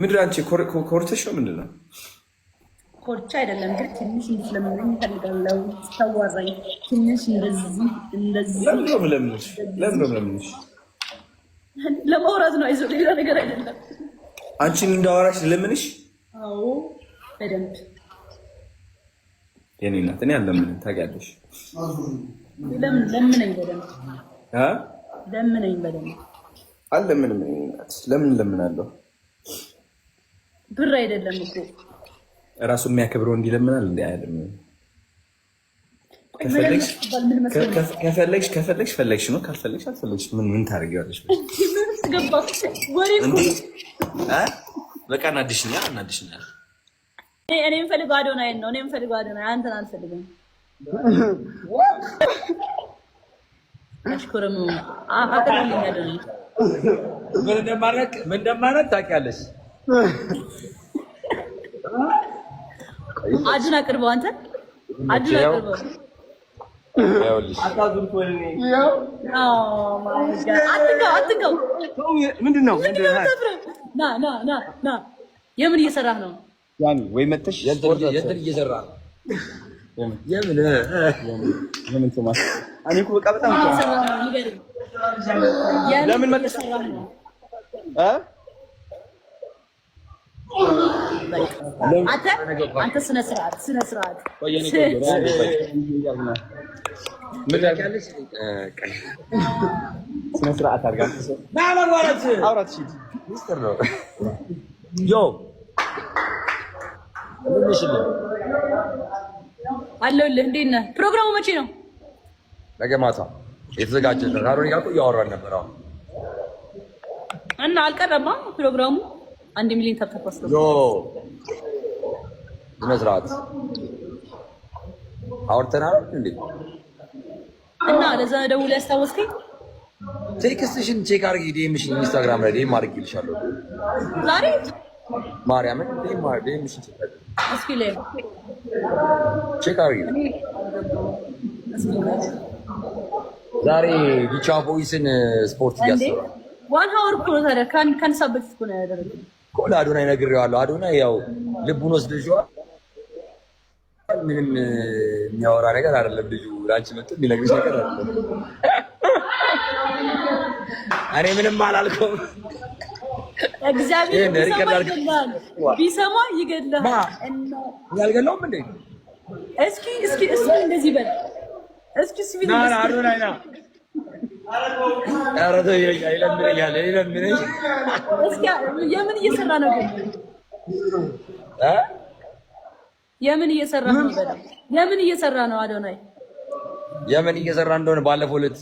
ምንድን ነው አንቺ ኮርተሽ ነው ምንድን ነው? ኮርቻ አይደለም ግን ትንሽ እንድትለምነኝ እፈልጋለሁ። ታዋራኝ ትንሽ እንደዚህ እንደዚህ። ለምንድን ነው የምለምንሽ? ለምንድን ነው የምለምንሽ? ለማውራት ነው። አይዞህ፣ ሌላ ነገር አይደለም። አንቺን እንዳወራሽ ልለምንሽ? አዎ በደንብ። የኔ እናት እኔ አልለምንም፣ ታውቂያለሽ። ለምን ለምነኝ በደንብ። እ ለምነኝ በደንብ። አልለምንም። የኔ እናት ለምን እለምናለሁ? ብር አይደለም እኮ። እራሱ የሚያከብረው እንዲለምናል እንዲ አይደለም። ከፈለግሽ ከፈለግሽ ፈለግሽ ነው፣ ካልፈለግሽ አልፈለግሽ። ምን ምን ታደርጊዋለሽ? ምን ውስጥ ገባ ወሬ እኮ። በቃ እናድሽኛል፣ እናድሽኛል። እኔ የምፈልገው አዶናይን ነው። እኔ የምፈልገው አዶናይ፣ አንተን አልፈልግም። አሽኮረም አቅርብልኝ አዶናይ። ምን እንደማደርግ ታውቂያለሽ። አዱን አቅርበው፣ አንተ አዱን አቅርበው። አትንካው፣ አትንካው። ምንድን ነው? ምንድን ነው የምታፍረው? ና ና ና ና። የምን እየሰራህ ነው? ያኒ ወይ መተሽ የእንትን እየሰራ ነው። የምን የምን ቶማስ፣ እኔ እኮ በቃ በጣም ምን እየሰራህ ነው? ንገረኝ። የምን ለምን መተሽ? እየሰራህ ነው? እ አንተ አንተ ስነ ስርዓት፣ ስነ ስርዓት። ምን ታውቂያለሽ? ስነ ስርዓት አድርጋ አውራት። እሺ። ሚስጥር ነው። Yo፣ ምን ነሽልኝ? አለሁልህ። እንዴት ነህ? ፕሮግራሙ መቼ ነው? ነገ ማታ የተዘጋጀ ነው። ከአሮኒ ጋር እኮ እያወራን ነበር አሁን። እና አልቀረማ ፕሮግራሙ። 1 ሚሊዮን tap tap አስገባ። Yo፣ ስነ ስርዓት አውርተናል እንዴ? እና ለዛ ደውለህ ያስታወስከኝ? Text ሽን check አድርጊ። DM ሽን ኢንስታግራም ላይ DM አድርጊልሻለሁ። ዛሬ? ማርያምን DM ሽን check አድርጊ። እስኪ ላይ Check አድርጊ። እስኪ ላይ ዛሬ ዲቻ ቦይስን ስፖርት እንዴ እያሰራ 1 hour እኮ ነው ታዲያ። ከአንድ ሰዓት በፊት እኮ ነው ያደረገው። እኮ ለአዶናይ ነግሬዋለሁ። አዶናይ ያው ልቡን ወስደሽዋል። ምንም የሚያወራ ነገር አይደለም። ልጁ ለአንቺ መጥቶ የሚነግርሽ ነገር አይደለም። እኔ ምንም አላልኩም። እግዚአብሔር ይሄን ቢሰማ Record አድርገህ ይገድልሃል። ቢሰማ ይገድልሃል። ማ? እና ያልገለውም እንዴ? እስኪ እስኪ እስኪ እንደዚህ በል እስኪ እስኪ። ና ና አዶናይ ና። ኧረ ተው ይለኛል፣ ይለምነኛል፣ ይለምነኝ። እስኪ የምን እየሰራ ነው ግን? እ? የምን እየሰራ ነው በለው። የምን እየሰራ ነው አዶናይ? የምን እየሰራ እንደሆነ ባለፈው ዕለት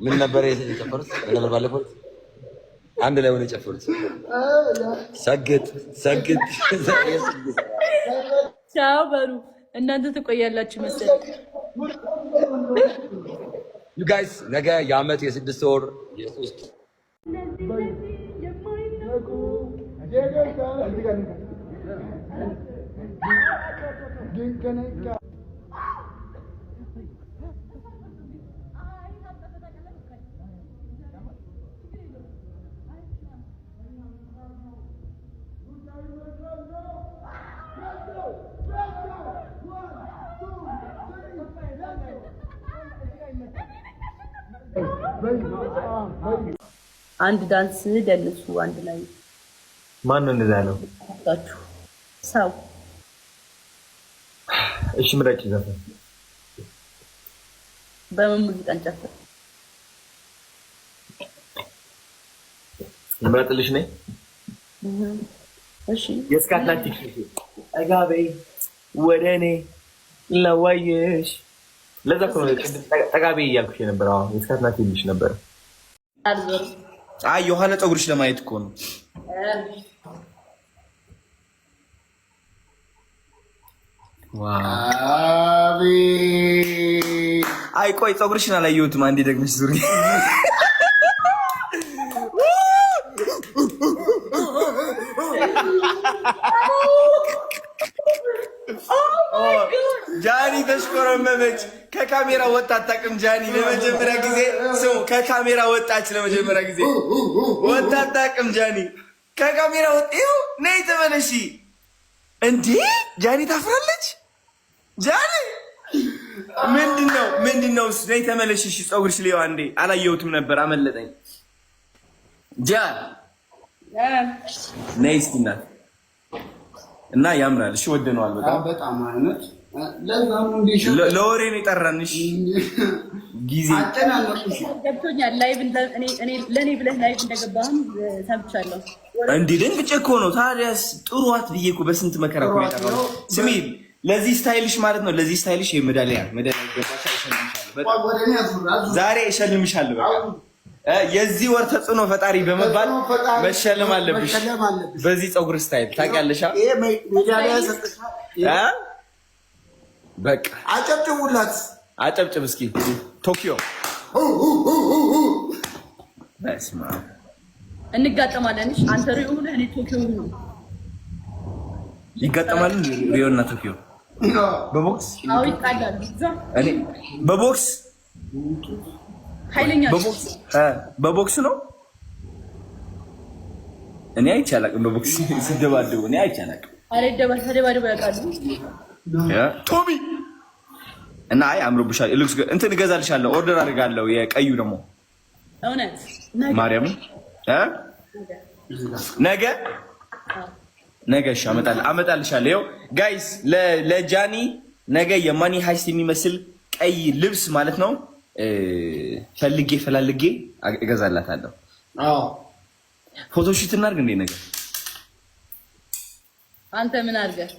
ምን ነበር የጨፈሩት? ምን ነበር ባለፈው ዕለት አንድ ላይ ሆነ የጨፈሩት? ሰግጥ ሰግጥ። ቻው በሉ እናንተ፣ ትቆያላችሁ መሰለኝ። You guys፣ ነገ የዓመት የ6 ወር የ3 አንድ ዳንስ ደንሱ አንድ ላይ። ማን ነው እንደዛ ያለው? ታችሁ ሰው። እሺ ምረጭ ዘፈን። በምን ሙዚቃ እንጨፍር? ልምረጥልሽ ነኝ። እሺ። የስካትላንቲክ ጠጋ በይ ወደ እኔ ለዋየሽ። ለዛ እኮ ነው ቅድም ጠጋ በይ እያልኩሽ የነበረው። አሁን የስካትላንቲክ ልሽ ነበር። አልዞርም። አይ የኋላ ፀጉርሽ ለማየት እኮ ነው። አቤት! አይ ቆይ ፀጉርሽን አላየሁትም። አንዴ ደግመሽ ዙሪ። ጃኒ ተሽኮረመመች። ከካሜራ ወጣ አታውቅም። ጃኒ ለመጀመሪያ ጊዜ ስሙ፣ ከካሜራ ወጣች። ለመጀመሪያ ጊዜ ወጣ አታውቅም ጃኒ። ከካሜራ ወጥ ይኸው ነይ ተመለሺ። እንዴ ጃኒ ታፍራለች። ጃኒ ምንድን ነው ምንድን ነው? ነይ ተመለሺ። እሺ ፀጉርሽ ልየው አንዴ፣ አላየሁትም ነበር አመለጠኝ። ጃን ነይ እስኪ እናት እና ያምራል። እሺ ወደነዋል በጣም። በጣም አይነት ለዛም እንዲሽ ለወሬ ነው የጠራንሽ ጊዜ አጨናነቁሽ። ገብቶኛል። Live ለእኔ ብለህ live እንደገባህም ሰምቻለሁ። እንዴ ደንግጬ እኮ ነው። ታዲያስ ጥሩዋት ብዬ እኮ በስንት መከራ እኮ ነው የጠራሁት። ስሚ ለዚህ style ሽ ማለት ነው፣ ለዚህ style ሽ ሜዳሊያ ሜዳሊያ ይገባሻል። እሸልምሻለሁ። በጣም ወደ እኔ አዙር አዙር። ዛሬ እሸልምሻለሁ። በቃ የዚህ ወር ተጽዕኖ ፈጣሪ በመባል ተጽዕኖ ፈጣሪ መሸለም አለብሽ። መሸለም አለብሽ። በዚህ ፀጉር style ታውቂያለሽ። ይሄ ሜዳሊያ ሰጥሻል። እ በቃ አጨብጭቡላት። አጨብጭብ እስኪ ቶኪዮ። በስመ አብ። እንጋጠማለን። እሺ አንተ ሪዮ ሁነህ እኔ ቶኪዮ ነው። ይጋጠማሉ ሪዮ እና ቶኪዮ በቦክስ። አዎ ይጣላሉ። እዛ እኔ በቦክስ ኃይለኛ በቦክስ በቦክስ ነው። እኔ አይቼ አላውቅም። በቦክስ ሲደባደቡ እኔ አይቼ አላውቅም። አረ ተደባድበው ያውቃሉ። ቶሚ እና አይ አምሮብሻል። Looks እንትን እገዛልሻለሁ፣ order አድርጋለሁ። የቀዩ ደግሞ እውነት ነገ ማርያምን እ ነገ ነገ እሺ፣ አመጣልሻለሁ። ይኸው guys ለጃኒ ነገ የ Money Heist የሚመስል ቀይ ልብስ ማለት ነው ፈልጌ ፈላልጌ እገዛላታለሁ። አዎ። Photoshoot እናድርግ እንዴ ነገ? አንተ ምን አድርገህ